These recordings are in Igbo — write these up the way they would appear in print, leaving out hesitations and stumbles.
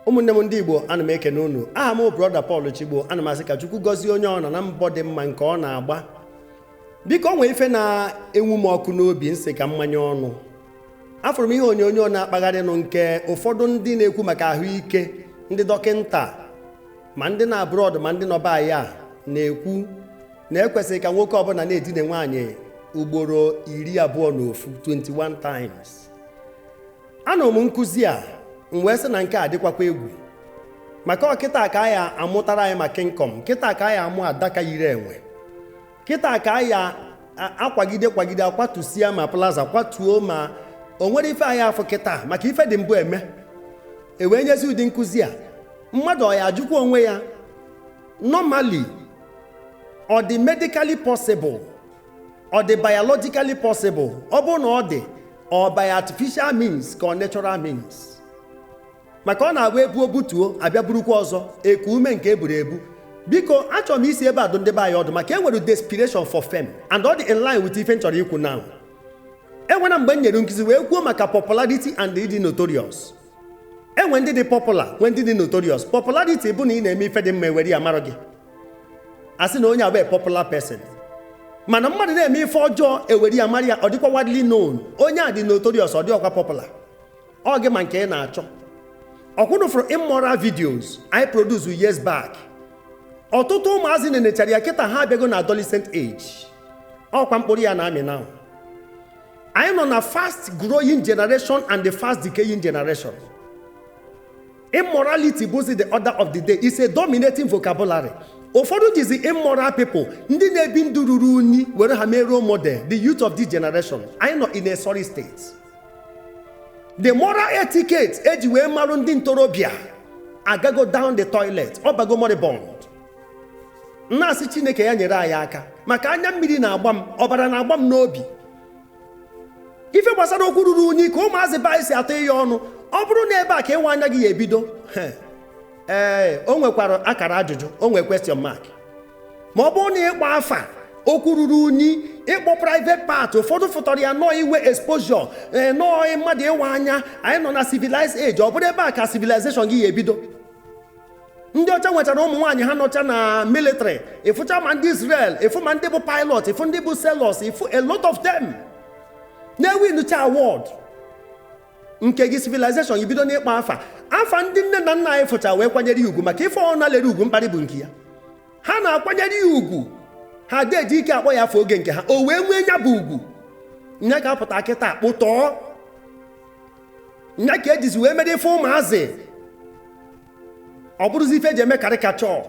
Ụmụnne m ndị Igbo, ana m ekene unu. Aha m Brother Paul Chigbo. Ana m asị ka Chukwu gọzie onye ọ nọ na mbọ dị mma nke ọ na-agba. Biko, o nwee ife na-enwu m ọkụ n'obi, nsị ka mmanya ọnụ. Afụrụ m ihe onyonyo na-akpagharịnụ nke ụfọdụ ndị na-ekwu maka ahụike, ndị dọkịnta, ma ndị na abroad, ma ndị nọ be anyị a na-ekwu na ekwesịrị ka nwoke ọbụla na-edina nwaanyị ugboro 21, 21 times. Anụrụ m nkụzi a, m wee sị na nke a dịkwakwa egwu, maka ọkịta ka anyị amụtara anyị ma kingcom, kịta ka anyị amụ adaka yiri enwe, kịta ka anyị akwagide kwagide akwatusia ma plaza kwatuo, ma o nwere ife anyị afọ kịta maka ife dị mbụ eme. E wee nyezi ụdị nkụzi a, mmadụ ọ ya ajụkwa onwe ya, normally, ọ dị medically possible? Ọ dị biologically possible? Ọ bụrụ na ọ dị, ọ by artificial means ka ọ natural means? Maka ọ na-abụ ebu obutuo, abịa burukwa ọzọ eku ume nke eburu ebu. Biko, achọrọ m isi ebe a dụ ndị be anyị ọdụ, maka e nwere desperation for fame, and ọ dị in line with ife m chọrọ ikwu now. Enwere mgbe m nyere nkụzi wee kwuo maka popularity and ịdị notorious. Enwe ndị dị popular, nwee ndị dị notorious. Popularity bụ na ị na-eme ife dị mma, ewere ya mara gị, a sị na onye abụ a popular person. Mana mmadụ na-eme ife ọjọọ, ewere ya mara ya, ọ dịkwa widely known, onye a dị notorious, ọ dị ọkwa popular. Ọ gị ma nke ị na-achọ. Ọkwụnụ fụrụ immoral videos I produce years back, ọtụtụ ụmụazị nenechara ya. Kịta ha abịago na adolescent age, ọkwa mkpụrụ ya na-amị. Now anyị nọ na fast growing generation and the fast decaying generation. Immorality bụzi the order of the day, is a dominating vocabulary. Ụfọdụ jizi immoral people, ndị na-ebi ndụ ruru unyi, were ha mee role model. The youth of this generation, anyị nọ in a sorry state. The moral etiquette eji wee marụ ndị ntorobịa agago down the toilet, ọ bago moribund. Nna-asị Chineke ya nyere anyị aka, maka anya mmiri na-agba m, ọbara na-agba m n'obi. Ife gbasara okwu ruru unyi ka ụmụazị be anyị si atọ ihe ọnụ. Ọ bụrụ na ebe a ka ịnwe anya gị ya ebido, ee, o nwekwara akara ajụjụ, o nwee question mark. Ma ọ bụrụ na ịkpọ afa okwu ruru unyi, ịkpọ private part, ụfọdụ fụtara ya nọọ inwe exposure, ee, nọọ mmadụ ịnwe anya. Anyị nọ na civilized age, ọ bụrụ ebe a ka civilization gị ya ebido. Ndị ọcha nwechara ụmụ nwaanyị ha nọcha na military, ịfụcha ma ndị Israel, ịfụ ma ndị bụ pilot, ịfụ ndị bụ sailors, ịfụ a lot of them na-ewinucha award. Nke gị civilization ibido n'ịkpa afa, afa ndị nne na nna anyị fụcha wee kwanyere ya ugwu, maka ife ọ na-lere ugwu mkparị bụ nke ya. Ha na-akwanyere ya ugwu, ha deji ike akpọ ya afọ oge nke ha, o wee nwee nya bụ ugwu nya ka apụta kịta kpụtọọ nya ka ejizi wee mere ife ụmụazị, ọ bụrụzi ife eji eme caricature.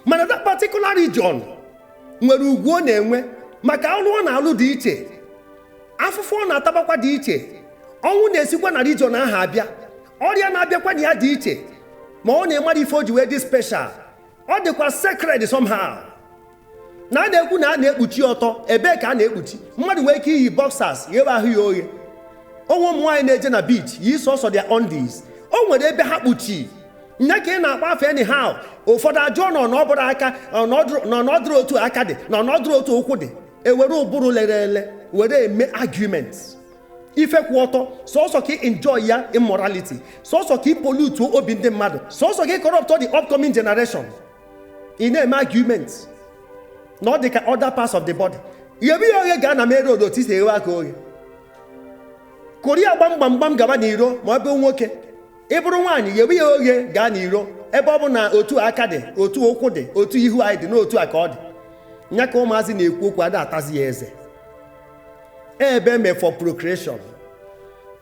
Mana that particular region nwere ugwu ọ na-enwe, maka ọrụ ọ na-alụ dị iche, afụfụ ọ na-atabakwa dị iche, ọnwụ na-esikwa na region ahụ abịa, ọrịa na-abịakwa na ya dị iche. Ma ọ na-emara ife o ji wee dị special, ọ dịkwa sacred somehow. Na a na-ekwu na a na-ekpuchi ọtọ, ebee ka a na-ekpuchi? Mmadụ nwee ike iyi boxers ghewe ahụ ya oghe. Onwe ụmụ nwaanyị na-eje na beach yi sọsọ their undies, o nwere ebe ha kpuchi nya ka ị na-akpọ afọ anyhow. Ụfọdụ ajụọ na ọnọbụrụ aka na ọnọdụrụ otu aka dị, na ọnọdụrụ otu ụkwụ dị, ewere ụbụrụ lere ele were eme argument. Ife kwụ ọtọ, sọsọ ka ị enjoy ya immorality, sọsọ ka ị pollute obi ndị mmadụ, sọsọ ka ị corrupt the upcoming generation, ị na-eme argument na ọ dị ka other parts of the body. Ghebe ya oghe, gaa na main road, otu isi eghewe aka oghe, koria gbam gbam gbam, gaba n'iro. Ma ọ bụ nwoke, ị bụrụ nwaanyị, ghewe ya oghe, gaa n'iro. Ebe ọ bụ na otu aka dị, otu ụkwụ dị, otu ihu anyị dị, n'otu a ka ọ dị nya ka ụmụazị na-ekwu okwu ada atazi ya eze. Ebe eme for procreation,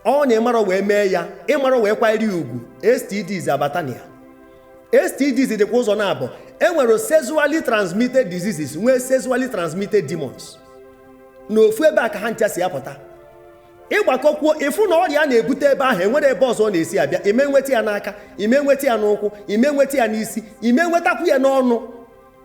ọ na ịmarọ wee mee ya, ịmarọ wee kwanyere ya ugwu. STDs abata na ya. STDs dịkwa ụzọ na-abụ. Enwere sexually transmitted diseases, nwee sexually transmitted demons. N'ofu ebe a ka ha ncha si apụta. Ịgbakọkwuo, ịfụ na ọrịa na-ebute ebe ahụ enwere ebe ọzọ ọ na-esi abịa. Ime nweta ya n'aka, ime nweta ya n'ụkwụ, ime nweta ya n'isi, ime nwetakwu ya n'ọnụ.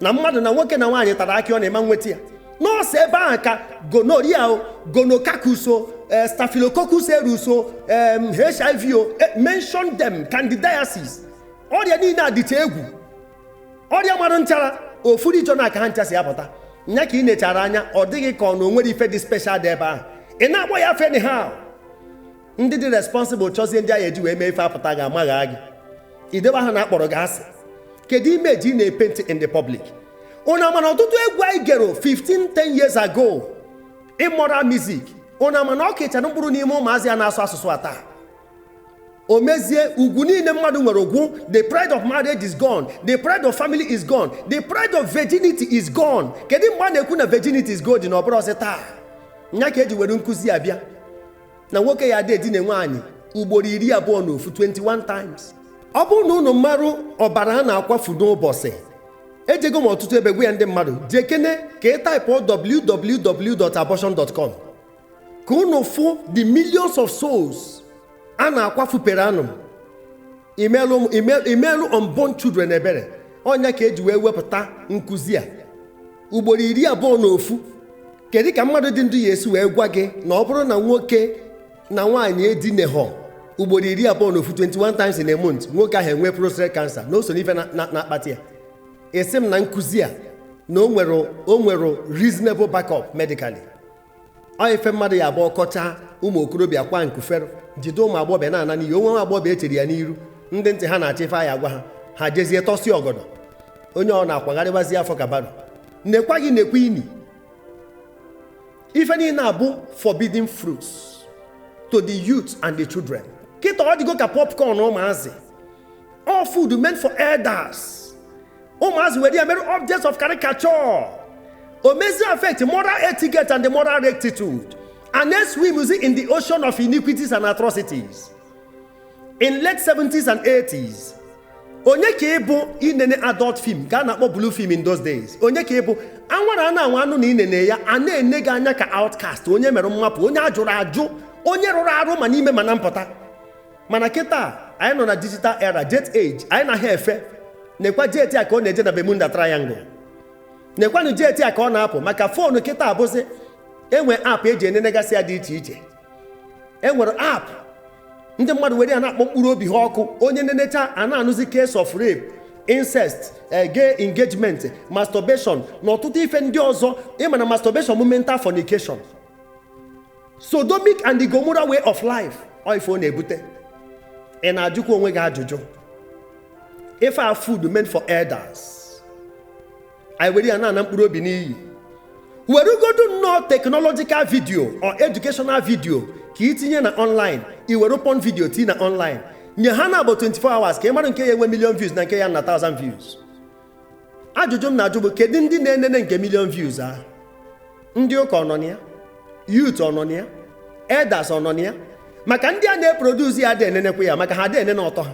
Na mmadụ na nwoke na nwaanyị tara akị, ọ na-ema nweta ya nọọsụ ebe ahụ ka gonorrhea o, gonococcus o, staphylococcus aureus o, HIV o, mention them, candidiasis, ọrịa niile a dịcha egwu. Ọrịa mara nchara ofu region a ka ha ncha si apụta. Nya ka ị nechara anya, ọ dịghị ka ọ na onwere ife dị special dị ebe ahụ ị na-akpọ ya afa anyhow. Ndị dị responsible chọzie ndị agha eji wee mee ife apụta ga-amagha gị. Idebe aha na akpọrọ gị asị. Kedu image ị na-epaint in the public? Unu ama na ọtụtụ egwu anyị gero 15 10 years ago, immoral music, unu ama na ọ kechara mkpụrụ n'ime ụmụazị a na-asụ asụsụ a taa? O mezie ugwu niile mmadụ nwere ugwu. The pride of marriage is gone, the pride of family is gone, the pride of virginity is gone. Kedu mgbe a na-ekwu na virginity is golden? Ọ bụrụ ọsị taa nya ka eji were nkụzi abịa na nwoke ya ada edina nwaanyị ugboro 21, 21 times. Ọ bụrụ na unu marụ ọbara a na-akwafu n'ụbọchị, ejego m ọtụtụ ebe gwa ya ndị mmadụ, jekene ka ị type www.abortion.com ka unu fụ the millions of souls a na-akwafu per annum. Imelụ unborn children ebere. Ọnya ka eji wee wepụta nkụzi a ugboro 21. Kedu ka mmadụ dị ndụ ya esi wee gwa gị na ọ bụrụ na nwoke na nwaanyị edinehọ ugboro 21, 21 times in a month, nwoke ahụ enwe prostate cancer na o so n'ife na-akpata ya? Esi m na nkụzi a na o nwere reasonable backup medically. Ọ ife mmadụ ya abụọ kọchaa ụmụ okorobịa kwa nkufere jide ụmụ agbọghọbịa na-ana n'iyi. Onwe nwa agbọghọbịa echere ya n'iru, ndị ntị ha na-achọ ife anyị agwa ha, ha jezie tọsi ọgọdọ. Onye ọ na-akwagharịbazi afọ ka baro nekwa gị nekwa ini. Ife niile abụ forbidden fruits to the youth and the children. Kịta ọ dịgo ka popcorn ụmụazị, all food meant for elders, ụmụazị were ya mere objects of caricature. O mezi affect moral etiquette and the moral rectitude, and then swims in the ocean of iniquities and atrocities. In late 70s and 80s, onye ka ịbụ inene adult film ka a na-akpọ blue film in those days? Onye ka ịbụ anwara a na-anwa anụ na inene ya, a na-ene gị anya ka outcast, onye mere mmapụ, onye ajụrụ ajụ, onye rụrụ arụ ma n'ime ma na mpụta. Mana kịta anyị nọ na digital era, jet age, anyị na ha efe. Nekwa jet a ka ọ na-eje na Bermuda Triangle, nekwanụ jet a ka ọ na-apụ maka phone. Kịta abụzi enwe app eji enenegasị ya dị iche iche. Enwere app ndị mmadụ were ya na-akpọ mkpụrụ obi ha ọkụ. Onye nenecha a na-anụzi case of rape, incest, gay engagement, masturbation na ọtụtụ ife ndị ọzọ. Ịma na masturbation bụ mental fornication, sodomic and the Gomorrah way of life. Ọ ife ọ na-ebute. Ị na-ajụkwa onwe gị ajụjụ. Ife a, food meant for elders, anyị were ya na-ana mkpụrụ obi n'iyi. Werugodu nnọọ technological video or educational video ka itinye na online, i were porn video tinye na online, nye ha na abụ 24 hours ka ị mara nke ya enwe million views na nke ya na 1000 views. Ajụjụ m na-ajụ bụ, kedu ndị na-enene nke million views ahụ? Ndị ụka ọ nọ na ya? Youth ọ nọ na ya? Elders ọ nọ na ya? Maka ndị a na-eproduce ya dị enenekwa ya, maka ha dị enene ọtọ ha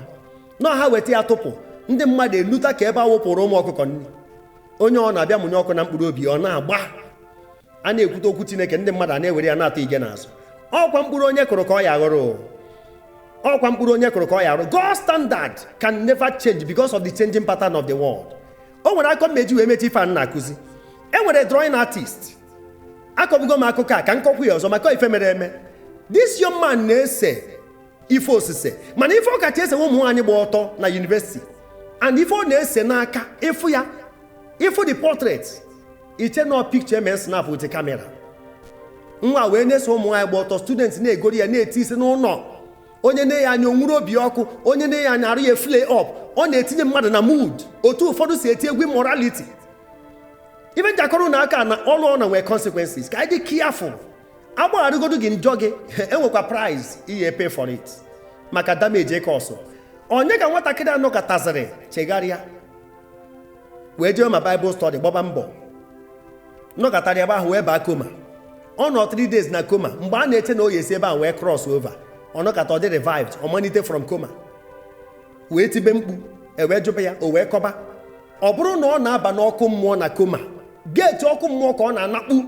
nọ, ha weta ya tụpụ ndị mmadụ enuta ka ebe a wụpụrụ ụmụ ọkụkọ nri. Onye ọ na-abịa mụnye ọkụ na mkpụrụ obi ọ na-agba, a na-ekwute okwu Chineke, ndị mmadụ a na-ewere ya na-atụ ige n'azụ. Ọkwa mkpụrụ onye kụrụ ka ọ ya aghọrọ, ọkwa mkpụrụ onye kụrụ ka ọ ya arụ. God standard can never change because of the changing pattern of the world. O nwere akọ mmeji wee mechi ife a na-akụzi. E nwere drawing artist. Akọbugo m akụkọ a, ka nkọkwu ya ọzọ maka ife mere eme. This young man na-ese ife osise, mana ife ọ kacha ese, ụmụ nwaanyị gba ọtọ na university, and ife ọ na-ese n'aka, ịfụ ya, ịfụ the portrait, iche nọ picture eme snap with camera. Nwa wee na-eso ụmụ nwaanyị gba ọtọ, student na-egori ya, na-eti isi n'ụlọ. Onye na ya anya onwuru obi ọkụ, onye na ya anya arụ ya flare up. Ọ na-etinye mmadụ na mood otu ụfọdụ si eti egwu immorality. Ife njakọrọ na aka na ọlụ ọ na nwee consequences. Ka anyị dị careful. Agbagharịgodu gị njọ gị, enwekwa price ihe pay for it maka damage eke ọsọ. Onye ka nwatakịrị anọkọtazịrị chegharịa wee jee ma Bible study, gbaba mbọ, nọkọtara ebe ahụ wee baa coma. Ọ nọ 3 days na coma. Mgbe a na-eche na o esi ebe ahụ wee cross over, ọ nọkọta, ọ dị revived, ọ malite from coma wee tibe mkpu. E wee jụba ya, o wee kọba. Ọ bụrụ na ọ na-aba n'ọkụ mmụọ na coma, gate ọkụ mmụọ ka ọ na-anakpu.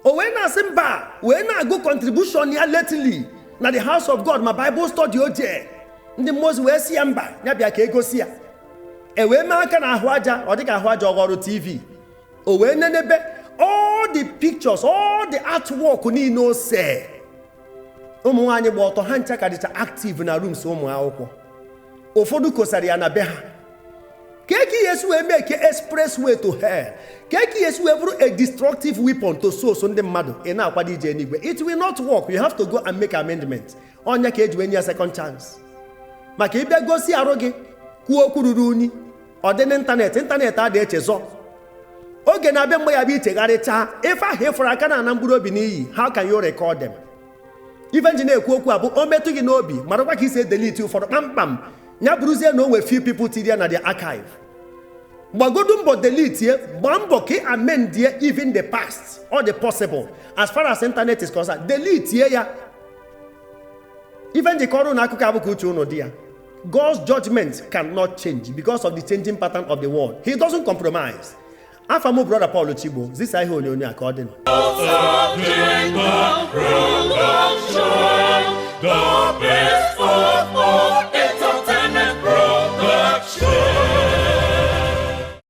O wee na-asị mba, wee na-agụ contribution ya lately na the house of God, ma Bible study o jee. Ndị mmụọ ozi wee sị ya mba, ya bịa ka egosi ya. E wee mee aka na ahụ aja, ọ dịka ahụ aja ọghọrọ TV. O wee nenebe all the pictures, all the artwork niile o see, ụmụ nwaanyị gba ọtọ, ha ncha ka dịcha active na rooms ụmụ akwụkwọ. Ụfọdụ kosara ya na be ha. Ka ka ihe esi wee mee ka express way to hell, ka ka ihe esi wee bụrụ a destructive weapon to souls ndị mmadụ, ị na-akwado ije n'igwe? It will not work. You have to go and make amendment. Ọnya ka eji wee nye ya second chance. Maka ịbịa gosi arụ gị, kwuo okwu ruru unyi, ọ dị n'ịntanetị. Ịntanetị adị echezọ. Oge na-abịa mgbe ya bụ ichegharịchaa ife ahụ ịfụrụ aka na ana mkpụrụ obi n'iyi. How can you record them? Ife nji na-ekwu okwu a bụ, o metụ gị n'obi, marakwa ka isi edelete ụfọdụ kpamkpam. Ya bụrụzie na o nwee few people tiri ya na the archive, gbagodu mbọ deletie. Gbaa mbọ ka ị amendie even the past, all the possible, as far as internet is concerned, deletie ya. Ife njikọ ọrụ na akụkọ abụ ka uche unu dị ya. God's judgment cannot change because of the changing pattern of the world. He doesn't compromise. Afa m, Brother Paul Chigbo. Zisa ihe onyonyo a ka ọ dị. The best of